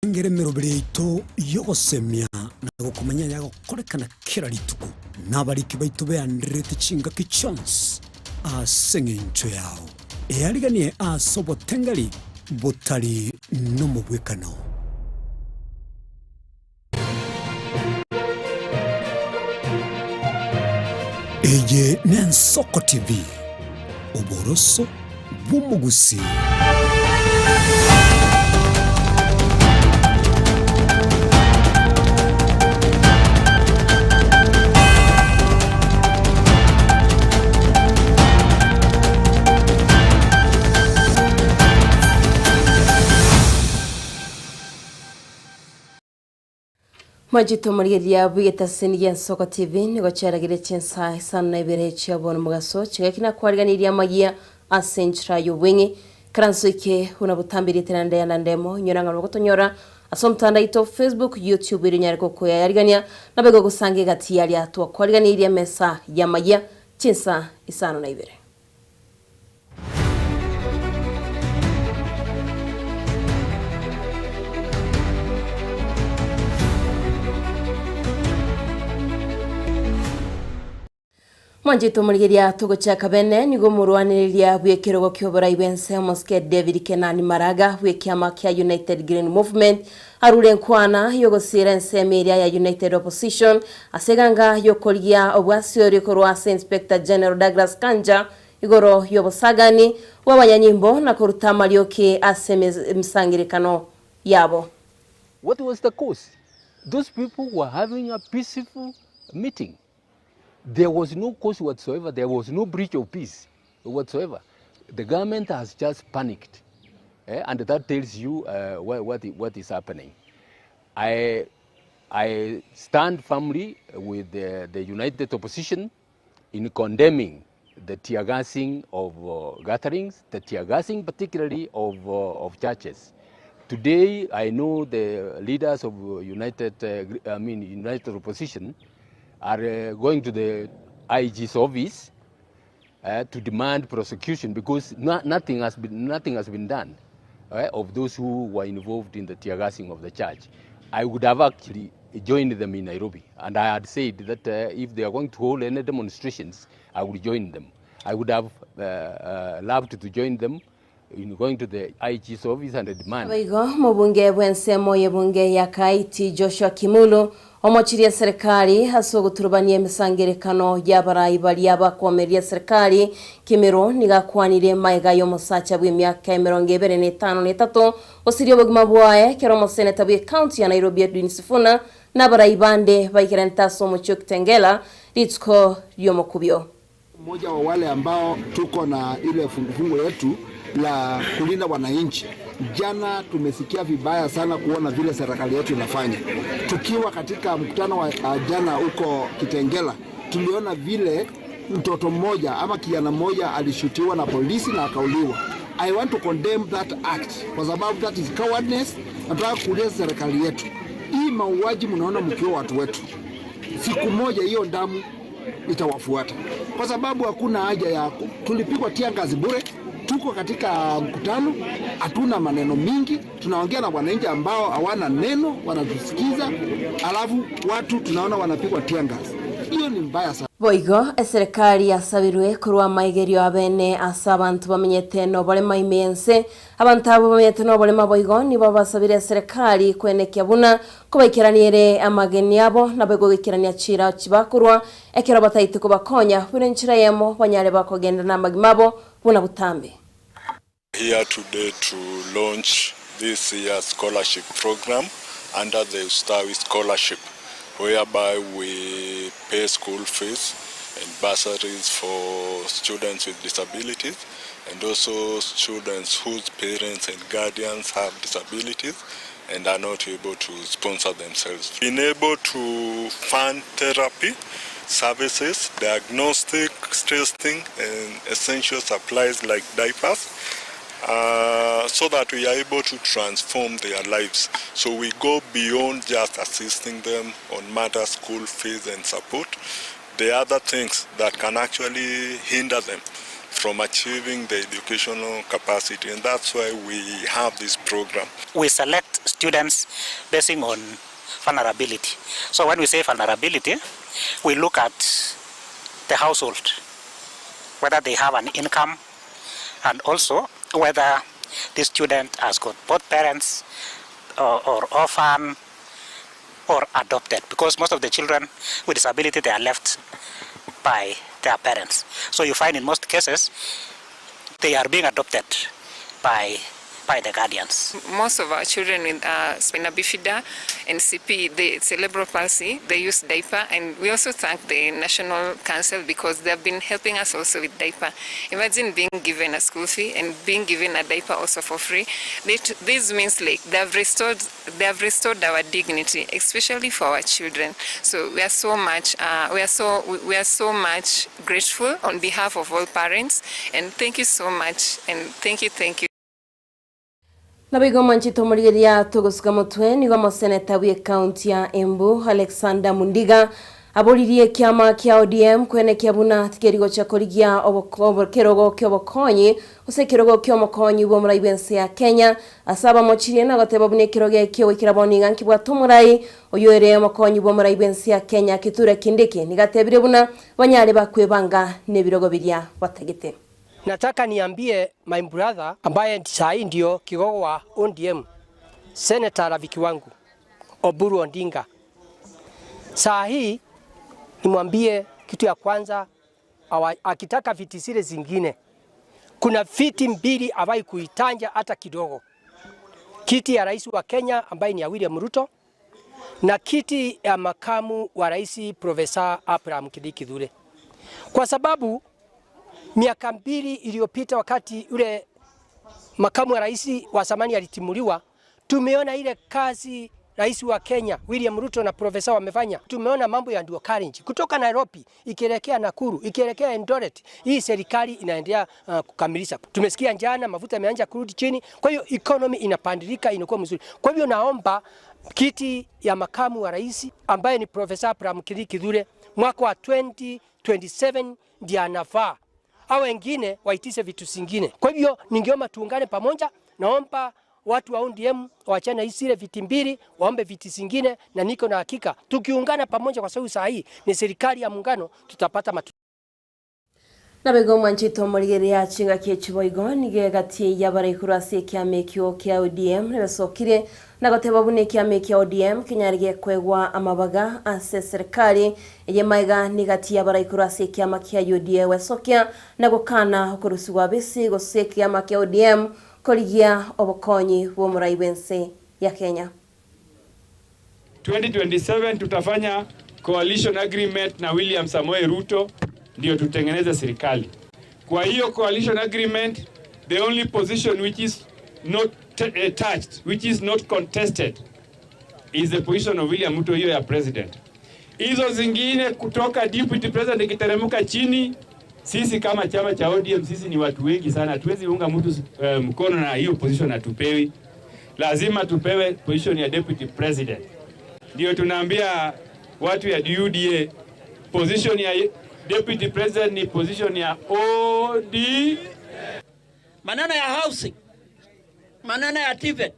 Engere emeroberi yaito y'ogosemia na gokomanya yagokorekana kera rituko, na abariki baito beandererete chingaki chionsi ase engencho yao. Eariganie ase obotengeri botari nomobwekano. Eye n'Ensoko TV, oboroso bw'omogusii. Mwanchete omorigereria bw'egetaseni gi'Ensoko TV nigo chiaragire chinsa isano na ibere chia bono mogaso chingaki nakwariganirie amagia ase enchera y'obweng'e Karanso eke buna botambe rieta rende ya nandemo inyora ng'a nogotonyora ase omotandao oito Facebook, YouTube erio onyare gokoyarigania nabo gosanga egati yaria twakwariganirie emesa y'amagia chinsa 52. Mwanchete omorigeria togochaka bene nigo omorwanereria bw'ekerogo ki'oborai bw'ense omosike David Kenani Maraga bw'ekiama kia United Green Movement arure enkwana y'ogosiira ensemo eria ya United Opposition ase eganga y'okorigia obwasiori korwa ase Inspector General Douglas Kanja igoro y'obosagani bw'abanyanyimbo na koruta amarioki ase emisangererekano yabo. What was the cause? Those people were having a peaceful meeting. There was no cause whatsoever, there was no breach of peace whatsoever. The government has just panicked eh, and that tells you uh, what, what, what is happening. I, I stand firmly with the, the United Opposition in condemning the tear gassing of uh, gatherings, the tear gassing particularly of, uh, of churches. Today, I know the leaders of United, uh, I mean, United Opposition are uh, going to the IG's office uh, to demand prosecution because no, nothing, has been, nothing has been done uh, of those who were involved in the tear gassing of the church. I would have actually joined them in Nairobi, and I had said that uh, if they are going to hold any demonstrations, I would join them. I would have uh, uh, loved to join them in going to the IG's office and demand. Boigo mobunge bw'ensemo y'ebunge ya Kaiti Joshua Kimulu omochirie eserekari ase ogoturubania emesangerekano y'abarai baria bakoamereria eserekari. Kimiru nigo akwanire magega y'omosacha bw'emiaka emerongo ebere na etano na etato gosiria obogima bwaye ekero omoseneta bw'ecounty ya Nairobi Edwin Sifuna na abarai bande baikerente ase omochie o Kitengela rituko ri'omokubio. Mmoja wa wale ambao tuko na ile fungufungu letu la kulinda wananchi. Jana tumesikia vibaya sana kuona vile serikali yetu inafanya. Tukiwa katika mkutano wa jana huko Kitengela, tuliona vile mtoto mmoja ama kijana mmoja alishutiwa na polisi na akauliwa. I want to condemn that act kwa sababu that is cowardness. Nataka kuuliza serikali yetu, hii mauaji mnaona mkiwa watu wetu, siku moja hiyo damu itawafuata kwa sababu hakuna haja ya tulipigwa tear gas bure. Tuko katika mkutano, hatuna maneno mingi, tunaongea na wananchi ambao hawana neno, wanatusikiza, alafu watu tunaona wanapigwa tear gas. Hiyo ni mbaya sana. Boigo eserekari yasabirwe korwa amaigerio abene ase abanto bamenyete noborema ime y'ense. Abanto abwo bamenyete noborema boigo nibo basabire eserekari kwenekia buna kobaikerania ere amageni abo naboigo goikerania chiira chibakorwa ekero bataete kobakonya buna enchera eyemo banyare bakogenda namagima abo buna botambe. Here today to launch this year's scholarship program under the Ustawi Scholarship, whereby we pay school fees and bursaries for students with disabilities and also students whose parents and guardians have disabilities and are not able to sponsor themselves. Been able to fund therapy services, diagnostic testing, and essential supplies like diapers, so that we are able to transform their lives. So we go beyond just assisting them on matters school fees and support, the other things that can actually hinder them from achieving the educational capacity, and that's why we have this program. We select students basing on vulnerability. So when we say vulnerability, we look at the household, whether they have an income and also whether this student has got both parents or, or orphan or adopted because most of the children with disability they are left by their parents. So you find in most cases they are being adopted by by the guardians. Most of our children with spina bifida and CP, the cerebral palsy, they use diaper, and we also thank the National Council because they have been helping us also with diaper. Imagine being given a school fee and being given a diaper also for free. This means like they have restored, they have restored our dignity, especially for our children. So we are so much, we are so, we are so much grateful on behalf of all parents, and thank you so much, and thank you, thank you. Naboigo omwanchete omorigereria togosuka motwe nigo omoseneta bw'ecounty ya Embu Alexander Mundiga aboririe ekiama kia ODM kwenekia buna tikeri gocha korigia ekerogo kiobokonyi gose ekerogo kiomokonyi bw'omorai bw'ense ya Kenya ase abamochirie na goteba buna ekerogo ekio goikera bono iga nkibwate omorai oyo ere omokonyi bw'omorai bw'ense ya Kenya Kithure Kindiki nigo atebire buna banyare bakwebanga nebirogo biria batagete. Nataka niambie my brother ambaye saa hii ndio kigogo wa ODM, Senator rafiki wangu Oburu Odinga, saa hii nimwambie kitu ya kwanza, akitaka viti zile zingine, kuna viti mbili hawai kuitanja hata kidogo: kiti ya rais wa Kenya ambaye ni ya William Ruto na kiti ya makamu wa rais Profesa Abraham Kindiki Kithure, kwa sababu miaka mbili iliyopita wakati yule makamu wa rais wa zamani alitimuliwa, tumeona ile kazi rais wa Kenya William Ruto na profesa wamefanya. Tumeona mambo ya dual carriage kutoka Nairobi ikielekea Nakuru ikielekea Eldoret. Hii serikali inaendelea kukamilisha. Tumesikia jana mafuta yameanza kurudi chini, kwa hiyo economy inapandilika, inakuwa mzuri. Kwa hivyo naomba kiti ya makamu wa rais ambaye ni Profesa Abraham Kindiki Kithure mwaka wa 2027 ndiye anafaa, au wengine waitishe vitu zingine. Kwa hivyo ningeomba tuungane pamoja, naomba watu wa ODM waachane zile viti mbili, waombe viti zingine, na niko na hakika tukiungana pamoja, kwa sababu saa hii ni serikali ya muungano, tutapata matu. Nabego mwanchito omorigereria chingaki echiboigo nigo egati y'abaraikuru ase ekiama ekio kia ODM nebesokire na goteba buna ekiama ekia ODM kenyare gekwegwa amabaga ase serikali eye maiga nigati y'abaraikuru ase ekiama kia UDA wesokia na gokana okorusigwa bisi gose ekiama kia ODM korigia obokonyi bw'omorai bw'ense ya Kenya. 2027 tutafanya coalition agreement na William Samoei Ruto ndio tutengeneze serikali. Kwa hiyo coalition agreement, the only position which is not touched, which is not contested is the position of William Ruto, hiyo ya president. Hizo zingine kutoka deputy president ikiteremuka chini, sisi kama chama cha ODM, sisi ni watu wengi sana, hatuwezi unga mtu mkono na hiyo position hatupewi. Lazima tupewe position ya deputy president. Ndio tunaambia watu ya UDA position ya deputy president ni position ya OD. Maneno ya housing, maneno ya TVET,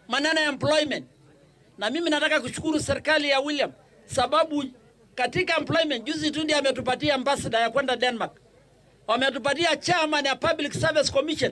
maneno ya employment. Na mimi nataka kushukuru serikali ya William sababu katika employment juzi tu ndiye ametupatia ambassador ya kwenda Denmark. Wametupatia chairman ya Public Service Commission.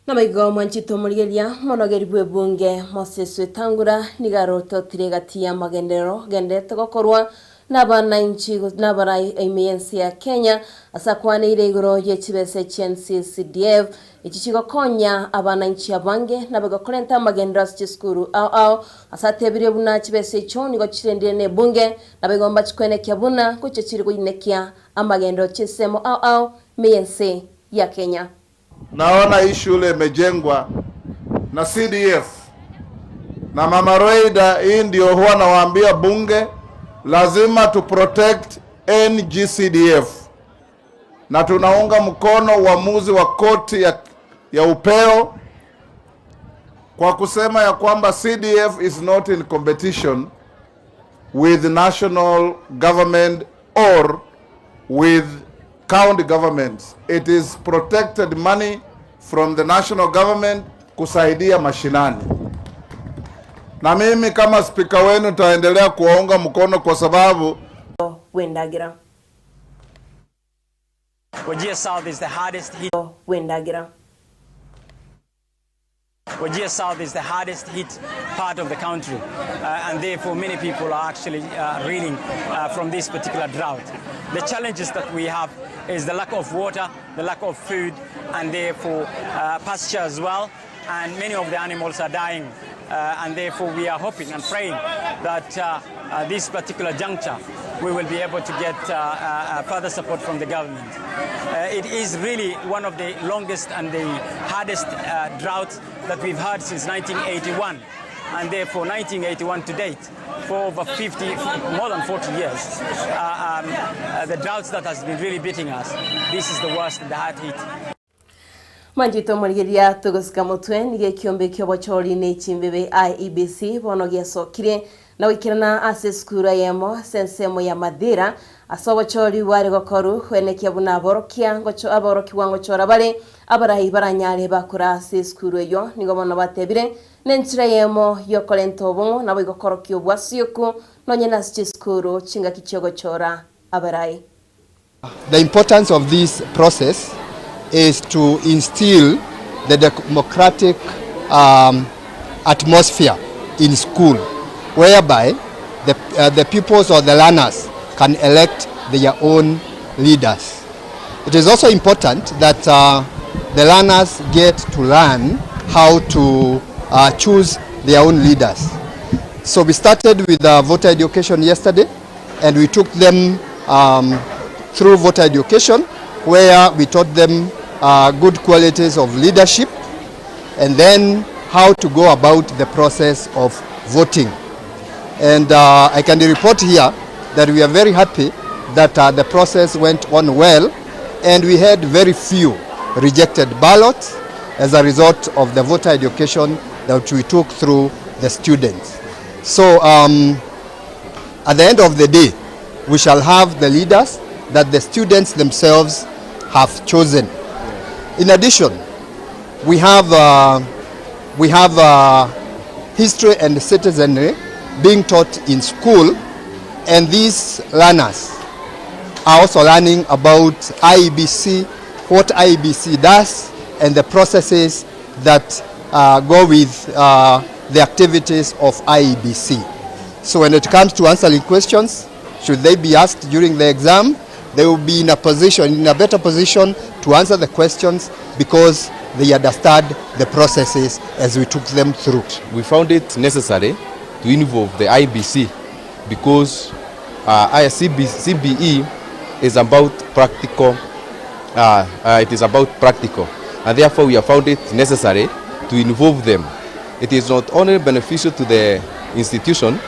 Namaigo mwanchito omorigeria monogeri bwa ebunge Moses Wetangula nigo arototire gati ya magenderero genderete gokorwa n'abananchi n'abarai ime y'ensi ya Kenya ase akwaneire igoro y'echibesa chia NCCDF echi chigokonya abananchi abange nabegokorenta amagendero ase chisukuru ao ao ase atebire buna chibesa echo nigo chirendire na ebunge nabegomba chikwenekia buna gochia chiri koinekia amagendero chinsemo ao ao ime y'ense ya Kenya. Naona hii shule imejengwa na CDF na Mama Roida. Hii ndio huwa nawaambia bunge, lazima tu protect NGCDF, na tunaunga mkono uamuzi wa koti ya upeo kwa kusema ya kwamba CDF is not in competition with national government or with county governments. It is protected money from the national government kusaidia mashinani. Na mimi kama spika wenu taendelea kuwaunga mkono kwa sababu Bw'endagera. Wajir South is the hardest hit. Bw'endagera. Wajir South is the hardest hit part of the country, and therefore many people are actually reeling from this particular drought. The challenges that we have is the lack of water, the lack of food, and therefore pasture as well. And many of the animals are dying, and therefore we are hoping and praying that this particular juncture we will be able to get further support from the government. It is really one of the longest and the hardest droughts that we've had since 1981, and therefore 1981 to date, for over 50, more than 40 years, the droughts that has been really beating us, this is the worst and the hard hit. Mwanchete omorigereria togosika motwe nigo ekiombe ki'obochori ne chimbebe IEBC bono giasokirie na goikerana ase esukuru eyemo ase ensemo ya Mathira ase obochori bware gokoru koenekia buna aborokia ngocho aborokigwa ngochora bare abarai baranyare bakora ase esukuru eyio nigo bono batebire nenchera eyemo yokorenta obong'o naboigo korokia obwasioku nonye nase chisukuru chingaki chiogochora abarai. The importance of this process is to instill the democratic atmosphere in school, whereby the pupils or the learners can elect their own leaders. It is also important that the learners get to learn how to choose their own leaders. So we started with voter education yesterday, and we took them through voter education, where we taught them good qualities of leadership and then how to go about the process of voting. And I can report here that we are very happy that the process went on well, and we had very few rejected ballots as a result of the voter education that we took through the students. So at the end of the day, we shall have the leaders that the students themselves have chosen. In addition, we have history and citizenry being taught in school, and these learners are also learning about IEBC, what IEBC does, and the processes that go with the activities of IEBC. So when it comes to answering questions, should they be asked during the exam, they will be in a better position to answer the questions because they understand the processes as we took them through. We found it necessary to involve the IEBC because CBE is about practical, it is about practical, and therefore we have found it necessary to involve them. It is not only beneficial to the institution,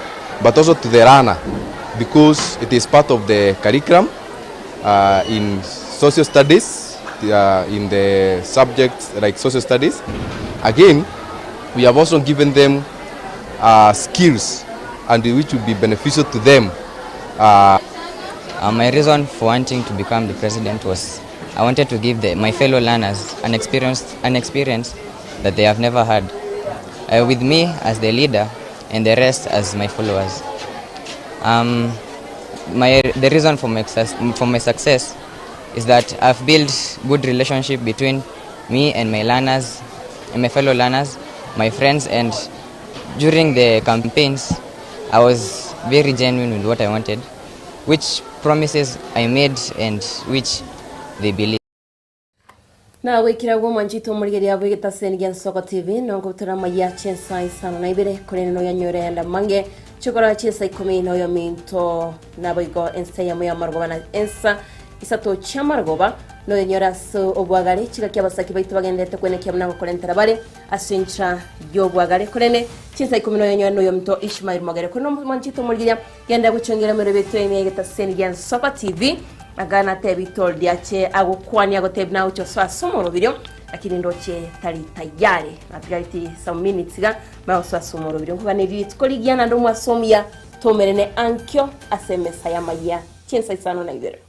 but also to the learner, because it is part of the curriculum in social studies, in the subjects like social studies. Again, we have also given them skills and which will be beneficial to them. My reason for wanting to become the president was I wanted to give my fellow learners an experience that they have never had, with me as the leader and the rest as my followers. The reason for my success is that I've built good relationship between me and my learners, and my fellow learners, my friends, and during the campaigns, I was very genuine with what I wanted, which promises I made and which they believe. Na gwikira guo mwanchito omorigereria bwe getaseni gia Nsoko TV nongo butora amaiya chinsa isano na ibere korende noyo nyore enda mange chikora chinsa ikumi noyo minto naboigo ensa yamo ya marogoba na ensa isato chia marogoba noyo nyore ase obwagare chigaki abasaki baito bagendete kwenekia buna gokorentera bare ase enchera y'obwagare korende chinsa ikumi noyo nyore noyo minto Ishmael Mogere korende mwanchito omorigereria genda gochongera emero beto ime getaseni gia Nsoko TV agana tebi toldiache agokwani agotebi na ucho swa somo video lakini ndoche tali tayari atigaiti some minutes ga ma swa somo video kuba ne ritko ligiana ndo mwasomia tomerene ankyo asemesa ya maya chensa isano na ibere.